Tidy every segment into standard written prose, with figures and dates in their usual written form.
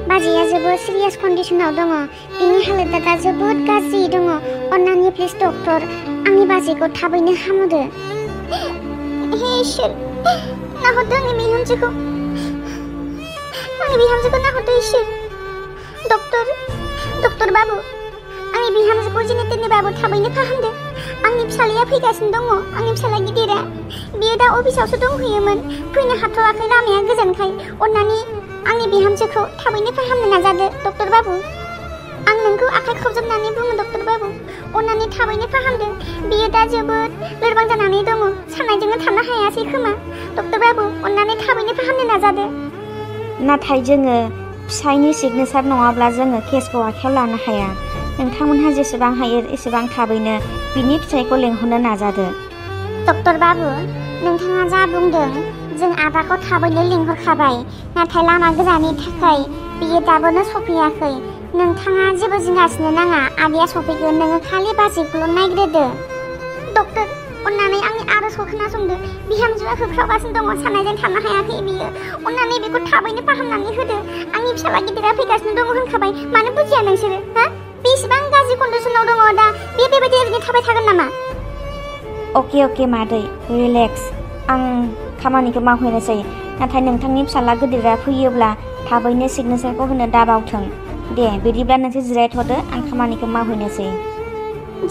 बाजैया जोबोद सिरियास कन्डिशनाव दङ बिनि हालोदा दा जोबोद गाज्रि दङ अन्नानै प्लिज डक्टर आंनि बाजैखौ थाबैनो हामहोदो हे इसोर नाहरदो आंनि बिहामजोखौ नाहरदो इसोर डक्टर बाबु आंनि बिहामजोखौ जेने तेनेबाबो थाबैनो फाहामदो आंनि फिसालाया फैगासिनो दङ आंनि फिसाला गिदिरा बियो दा अफिसावसो दंहैयोमोन फैनो हाथ'वाखै लामाया गोजानखाय अन्नानै आंनि बिहामजोखौ थाबैनो फाहामनो नाजादो डक्टर बाबु आं नोंखौ आखाइ खबजोबनानै बुङो डक्टर बाबु अन्नानै थाबैनो फाहामदो बियो दा जोबोद लोरबां जानानै दङ सानायजोंनो थानो हायासै खोमा डक्टर बाबु अन्नानै थाबैनो फाहामनो नाजादो नाथाय जोङो फिसायनि सिगनेचार नङाब्ला जोङो केसखौ आखायाव लानो हाया नोंथांमोनहा जेसेबां हायो एसेबां थाबैनो बिनि फिसायखौ लेंहरनो नाजादो डक्टर बाबु नोंथाङा जा बुंदों जों आदाखौ थाबैनो लिंहरखाबाय नाथाय लामा गोजाननि थाखाय बियो दाबोनो सफैयाखै नोंथाङा जेबो जिंगासिनो नाङा आदाया सफैगोन नोङो खालि बाजैखौल' नायग्रोदो डक्टर अन्नानै आंनि आर'जखौ खोनासंदो बिहामजोआ होख्रावगासिनो दङ सानायजों थानो हायाखै बियो अन्नानै बेखौ थाबैनो फाहामनानै होदो आंनि फिसाला गिदिरा फैगासिनो दङ होनखाबाय मानो बुजिया नोंसोरो हा बेसेबां गाज्रि कन्डिशनाव दङ दा बेबायदि ओरैनो थाबाय थागोन नामा अके मादै रिलेक्स आं खामानिखौ मावहैनोसै नाथाय नोंथांनि फिसाला गिदिरा फैयोब्ला थाबैनो सिगनेचारखौ होनो दाबावथों दे बिदिब्ला नोंसोर जिरायथ'दो आं खामानिखौ मावहैनोसै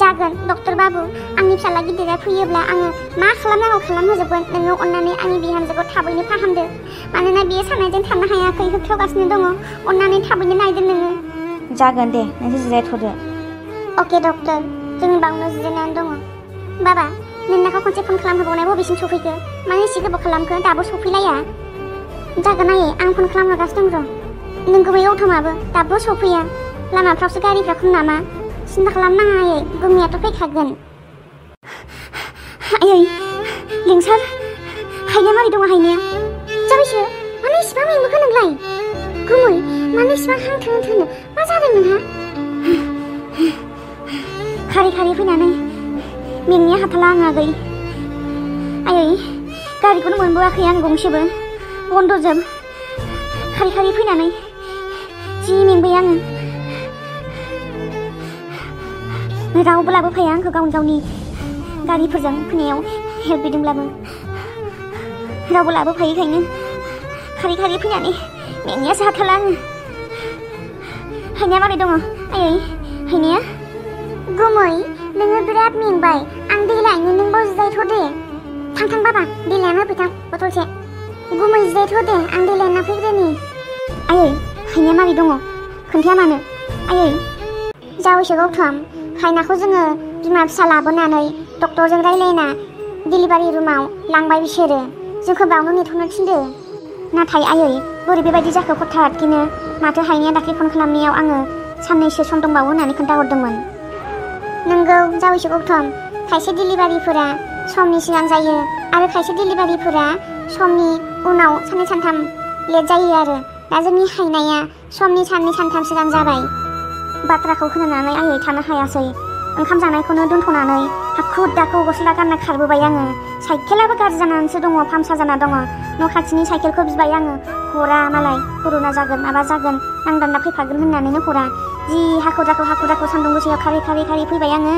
जागोन डक्टर बाबु आंनि फिसाला गिदिरा फैयोब्ला आङो मा खालामनांगौ खालामहोजोबगोन नोङो अन्नानै आंनि बिहामजोखौ थाबैनो फाहामदो मानोना बियो सानायजों थानो हायाखै होख्रावगासिनो दङ अन्नानै थाबैनो नायदो नोङो जागोन दे नोंसोर जिरायथ'दो अके डक्टर जों बावनो जिरायनानै दङ बाबा नोंनाखौ खनसे फन खालामहरबावनाय बबेसिम सफैखो मानो एसे गोबाव खालामखो दाबो सफैलाया जागोन आयै आं फन खालामहरगासिनो दं र' नों गुबै अट'माबो दाबो सफैया लामाफ्रावसो गारिफ्रा खम नामा सिन्था खालामनाङा आयै गुमैयाथ' फैखागोन आयै लिंसार हायनाया मारै दङ हायनाया जाबायसो मानो इसिबां मेंबोखो नोंलाय गुमै मानो इसिबां हांथोनो मा जादों नोंहा खारै फैनानै मेंनाया हाथाला आं आगै आयै गारिखौनो मोनबोआखै आं गंसेबो बन्द'जोब खारै फैनानै जि मेंबाय आङो रावबो लाबोफाया आंखौ गावनि गारिफोरजों फैनायाव हेल्प बिदोंब्लाबो रावबो लाबोफायैखायनो खारै फैनानै मेंनायासो हाथाला आङो हायनाया मारै दङ आयै हायनाया गुमै नोङो बिराद मेंबाय आं दै लायनो नोंबो जिरायथ' दे थां बाबा दै लायना होफैथां बथलसे गुमै जिरायथ' दे आं दै लायना फैग्रोनि आयै हायनाया मारै दङ खोन्थाया मानो आयै जावैसो गौथम हायनाखौ जोङो बिमा फिसा लाबोनानै डक्टरजों रायलायना डिलिभारि रुमाव लांबाय बिसोरो जोंखौ बावनो नेथ'नो थिनदो नाथाय आयै बोरै बेबायदि जाखो हठाथखिनो माथो हायनाया दाख्लै फन खालामनायाव आङो साननैसो सम दंबावो होननानै खोन्थाहरदोंमोन नंगौ जावैसो गौथम खायसे डिलिभारिफोरा समनि सिगां जायो आरो खायसे डिलिभारिफोरा समनि उनाव साननै सानथाम लेट जायो आरो दा जोंनि हायनाया समनि साननै सानथाम सिगां जाबाय बाथ्राखौ खोनानानै आयै थानो हायासै ओंखाम जानायखौनो दोनथ'नानै हाखु दाखु गस्ला गानना खारबोबाय आङो साइकेलाबो गाज्रि जानानैसो दङ पामचार जाना दङ न' खाथिनि साइकेलखौ बिबाय आङो हरा मालाय कर'ना जागोन माबा जागोन आं दान्दा फैफागोन होननानैनो हरा जि हाखु दाखु सान्दुं गोसायाव खारै फैबाय आङो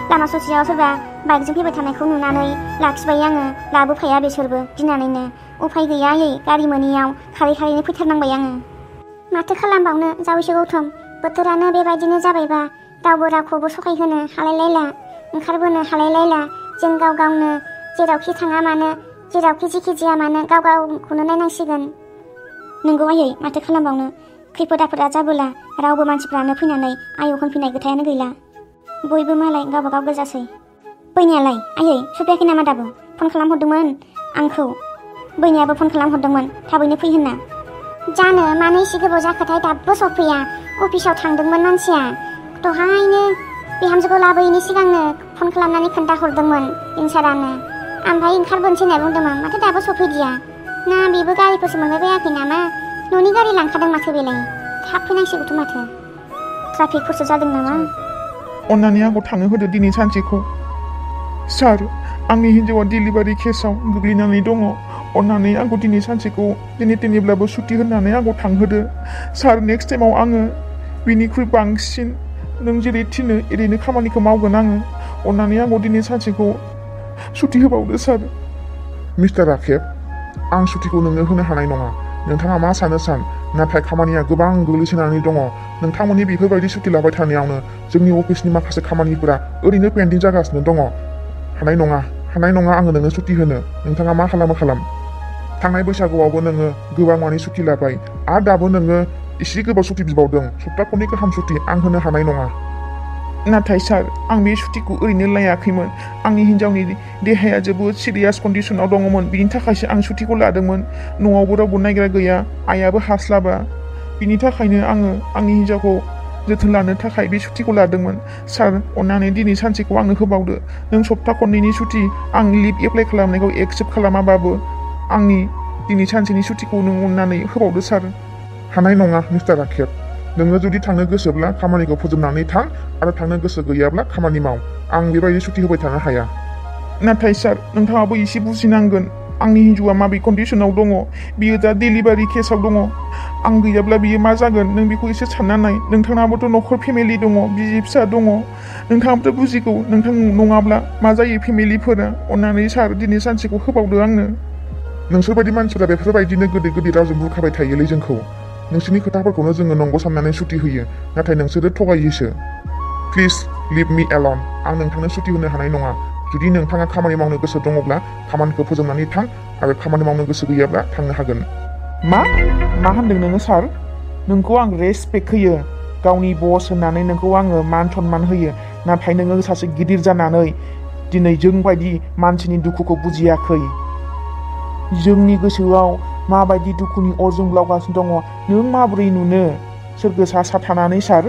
लामा ससेयाव सोरबा बाइकजों फैबाय थानायखौ नुनानै लाखिबाय आङो लाबोफाया बिसोरबो गिनानैनो उफाय गैया आयै गारि मोनैयाव खारैनो फैथारनांबाय आङो माथो खालामबावनो जावैसो गौथम बोथोरानो बेबायदिनो जाबायबा रावबो रावखौबो सहायहोनो हालायलायला ओंखारबोनो हालायलायला जों गावनो जेरावखि थाङा मानो जेरावखि जेखि जाया मानो गावखौनो नायनांसिगोन नंगौ आयै माथो खालामबावनो खैफोद आफोदा जाबोला रावबो मानसिफ्रानो फैनानै आयौ होनफैनाय खोथायानो गैला बयबो मालाय गावबागाव गोजासै बैनियालाय आयै सफैयाखै नामा दाबो फन खालामहरदोंमोन आंखौ बैनियाबो फन खालामहरदोंमोन थाबैनो फै होनना जानो मानो एसे गोबाव जाखोथाय दाबो सफैया अफिसाव थांदोंमोन मानसिया दहायनो बिहामजोखौ लाबोयैनि सिगांनो फन खालामनानै खोन्थाहरदोंमोन लिंसारानो ओमफ्राय ओंखारबोनोसै होनना बुंदोंमोन माथो दाबो सफैदिया ना बेबो गारिफोरसो मोनबायाखै नामा न'नि गारि लांखादों माथो बेलाय थाब फैनांसिगौथ' माथो ट्राफिकफोरसो जादों नामा अन्नानै आंखौ थांनो होदो दिनै सानसेखौ सार आंनि हिन्जावा डिलिभारि केसाव गोग्लैनानै दङ अन्नानै आंखौ दिनै सानसेखौ दिनैब्लाबो सुटि होनानै आंखौ थांहोदो सार नेक्स्ट टाइमाव आङो बिनिख्रुइ बांसिन नों जेरै थिनो एरैनो खामानिखौ मावगोन आङो अन्नानै आंखौ दिनै सानसेखौ सुटि होबावदो सार मिस्टार राकेब आं सुटिखौ नोंनो होनो हानाय नङा नोंथाङा मा सानो सान नाथाय खामानिया गोबां गोग्लैसोनानै दङ नोंथांमोननि बेफोरबायदि सुटि लाबाय थानायावनो जोंनि अफिसनि माखासे खामानिफोरा ओरैनो पेन्डिं जागासिनो दङ हानाय नङा आङो नोंनो सुटि होनो नोंथाङा मा खालाम थांनाय बैसागुआवबो नोङो गोबां मानि सुटि लाबाय आरो दाबो नोङो एसे गोबाव सुटि बिबावदों सप्ता खननै गाहाम सुटि आं होनो हानाय नङा नाथाय सार आं बे सुटिखौ ओरैनो लायाखैमोन आंनि हिन्जावनि देहाया जोबोद सिरियास कन्डिसनाव दङमोन बिनि थाखायसो आं सुटिखौ लादोंमोन न'आवबो रावबो नायग्रा गैया आइयाबो हास्लाबा बिनि थाखायनो आङो आंनि हिन्जावखौ जोथोन लानो थाखाय बे सुटिखौ लादोंमोन सार अन्नानै दिनै सानसेखौ आंनो होबावदो नों सप्ता खननैनि सुटि आं लिभ एप्लाइ खालामनायखौ एक्सेप्ट खालामाबाबो आंनि दिनै सानसेनि सुटिखौ नों अन्नानै होबावदो सार हानाय नङा मिस्टार राकेब नोङो जुदि थांनो गोसोब्ला खामानिखौ फोजोबनानै थां आरो थांनो गोसो गैयाब्ला खामानि माव आं बेबायदि सुटि होबाय थानो हाया नाथाय सार नोंथाङाबो एसे बुजिनांगोन आंनि हिन्जावआ माबे कन्डिसनाव दङ बियो दा डेलिभारि केसाव दङ आं गैयाब्ला बियो मा जागोन नों बेखौ एसे सानना नाय नोंथाङाबोथ' न'खर फेमिलि दङ बिसि फिसा दङ नोंथाङाबोथ' बुजिगौ नोंथां नङाब्ला मा जायो फेमिलिफोरा अन्नानै सार दिनै सानसेखौ होबावदो आंनो नोंसोरबायदि मानसिफोरा बेफोरबायदिनो गोदै रावजों बुरखाबाय थायोलै जोंखौ नोंसोरनि खोथाफोरखौनो जोङो नंगौ साननानै सुटि होयो नाथाय नोंसोरो थगायोसो प्लिज लिभ मी एलन आं नोंथांनो सुटि होनो हानाय नङा जुदि नोंथाङा खामानि मावनो गोसो दङब्ला खामानिखौ फोजोबनानै थां आरो खामानि मावनो गोसो गैयाब्ला थांनो हागोन मा होनदों नोङो सार नोंखौ आं रेसपेक्ट होयो गावनि बस होननानै नोंखौ आङो मान सनमान होयो नाथाय नोङो सासे गिदिर जानानै दिनै जोंबायदि मानसिनि दुखुखौ बुजियाखै जोंनि गोसोआव माबायदि दुखुनि अर जोंब्लावगासिनो दङ नों माबोरै नुनो सोरगो सा थानानै सार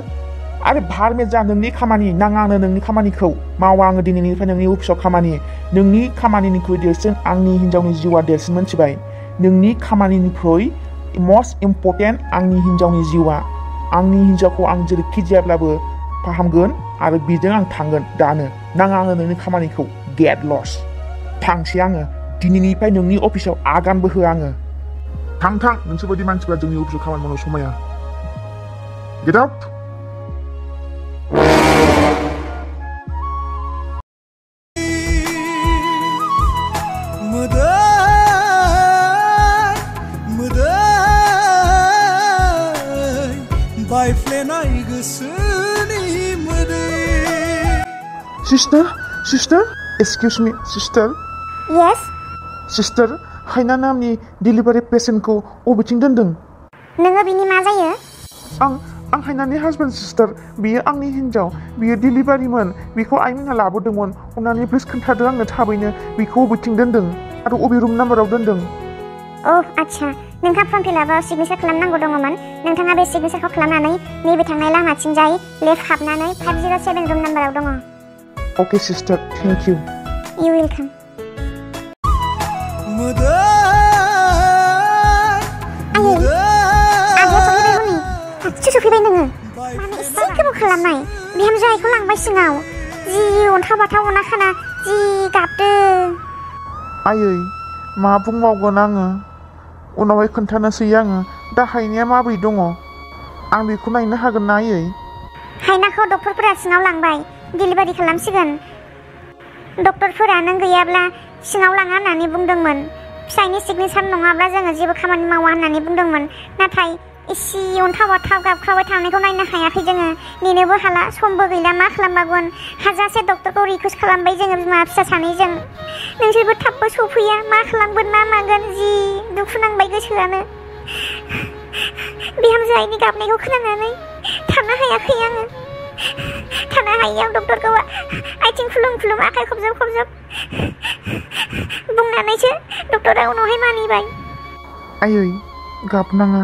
आरो भारमेट जा नोंनि खामानि नाङा आंनो नोंनि खामानिखौ मावा आङो दिनैनिफ्राय नोंनि अफिसाव खामानि नोंनि खामानिनिख्रुइ देरसिन आंनि हिन्जावनि जिउआ देरसिन मोनथिबाय नोंनि खामानिनिख्रुइ मस्ट इम्परटेन्ट आंनि हिन्जावनि जिउआ आंनि हिन्जावखौ आं जेरैखि जायाब्लाबो फाहामगोन आरो बेजों आं थांगोन दानो नाङा आङो नोंनि खामानिखौ गेट लस थांसै आङो दिनैनिफ्राय नोंनि अफिसाव आगानबो होआ आङो थां नोंसोरबायदि मानसिफ्रा जोंनि अफिसाव खामानि मावनो समाया get out Sister, excuse me, sister. Yes? Sister, हायना नामनि डिलिभारि पेसेन्टखौ अबेथिं दोनदों? नोङो बिनि मा जायो? आं हायनानि हासबेन्ड सिस्टार बियो आंनि हिन्जाव बियो डिलिभारिमोन बेखौ आइमोनहा लाबोदोंमोन अन्नानै प्लिज खोन्थादो आंनो थाबैनो बेखौ अबेथिं दोनदों आरो अबे रुम नाम्बाराव दोनदों आच्छा नोंहा फर्म फिलआपआव सिगनेचार खालामनांगौ दङमोन नोंथाङा बे सिगनेचारखौ खालामनानै नैबे थांनाय लामाथिंजाय लेफ्ट हाबनानै 507 रुम नाम्बाराव दङ Okay sister thank you You welcome सफैबाय नोङो माने एसे गोबाव खालामनाय बिहामजोखौ लांबाय सिङाव जि अन्थाव बाथाव अना खाना जि गाबदों आयै मा बुंबावगोन आङो उनावहाय खोन्थानोसै आङो दा हायनाया माबोरै दङ आं बेखौ नायनो हागोन ना आयै हायनाखौ डक्टरफोरा सिङाव लांबाय डिलिभारि खालामसिगोन डक्टरफोरा नों गैयाब्ला सिङाव लाङा होननानै बुंदोंमोन फिसायनि सिगनेचार नङाब्ला जोङो जेबो खामानि मावा होननानै बुंदोंमोन नाथाय इसे अन्थाव बाथाव गाबख्रावबाय थानायखौ नायनो हायाखै जोङो नेनोबो हाला समबो गैला मा खालामबावगोन हाजासे डक्टरखौ रिकुवेस्ट खालामबाय जोङो बिमा फिसा सानैजों नोंसोरबो थाबबो सफैया मा खालामगोन मा मागोन जि दुखु नांबाय गोसोआनो बिहामजोनि गाबनायखौ खोनानानै थानो हायाखै आङो थानो हायैयाव डक्टरखौ आथिं खुलुम आखाइ खबजब बुंनानैसो डक्टरा उनावहाय मानिबाय आयै गाबनाङा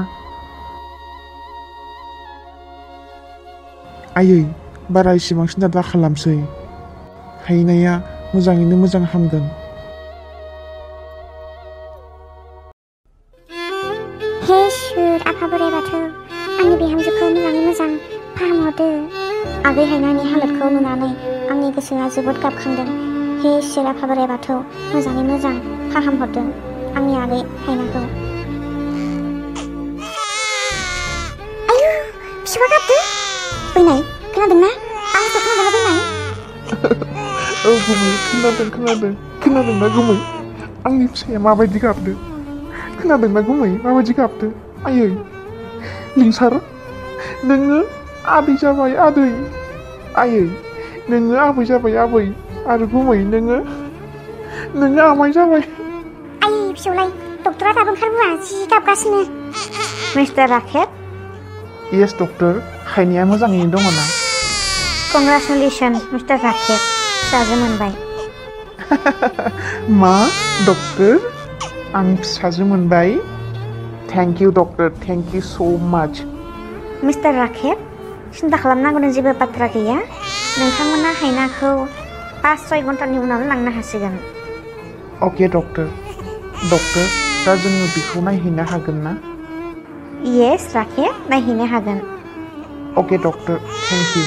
आयै बारा इसेबां सिन्था दा खालामसै हायनाया मोजाङैनो मोजां हामगोन हे इसोर आफा बोराइ बाथौ आंनि बिहामजोखौ मोजाङै मोजां फाहामहरदो आगै हायनानि हालोदखौ नुनानै आंनि गोसोआ जोबोद गाबखांदों हे इसोर आफा बोराइ बाथौ मोजाङै मोजां फाहामहरदो आंनि आगै हायनाखौ। आयु फिसौआ गाबदो। फैनाय खोनादोंना? आंखौ खोनादोंना फैनाय? औ गुमै खोनादोंना गुमै आंनि फिसाया माबायदि गाबदो खोनादोंना गुमै माबायदि गाबदो आयै लिंसार नोङो आदै जाबाय आयै नोङो आबै जाबाय आरो गुमै नोङो आमाय जाबाय। आयै फिसौलाय डक्टरा दाबो ओंखारबोआ जि गाबगासिनो। मिस्टार राकेब येस डक्टर हायनाया मोजाङैनो दङ ना? कंग्रेचुलेसन मिस्टार राकेब फिसाजो मोनबाय। मा डक्टर आं फिसाजो मोनबाय? Thank you doctor thank you स' माच। मिस्टार राकेब सिन्था खालामनांगौनि जेबो बाथ्रा गैया। नोंथांमोना हायनाखौ 5-6 घन्टानि उनावनो लांनो हासिगोन। अके डक्टर दा जोङो बेखौ नायहैनो हागोन ना? येस राकेब नायहैनो हागोन। अके डक्टर थेंक इउ।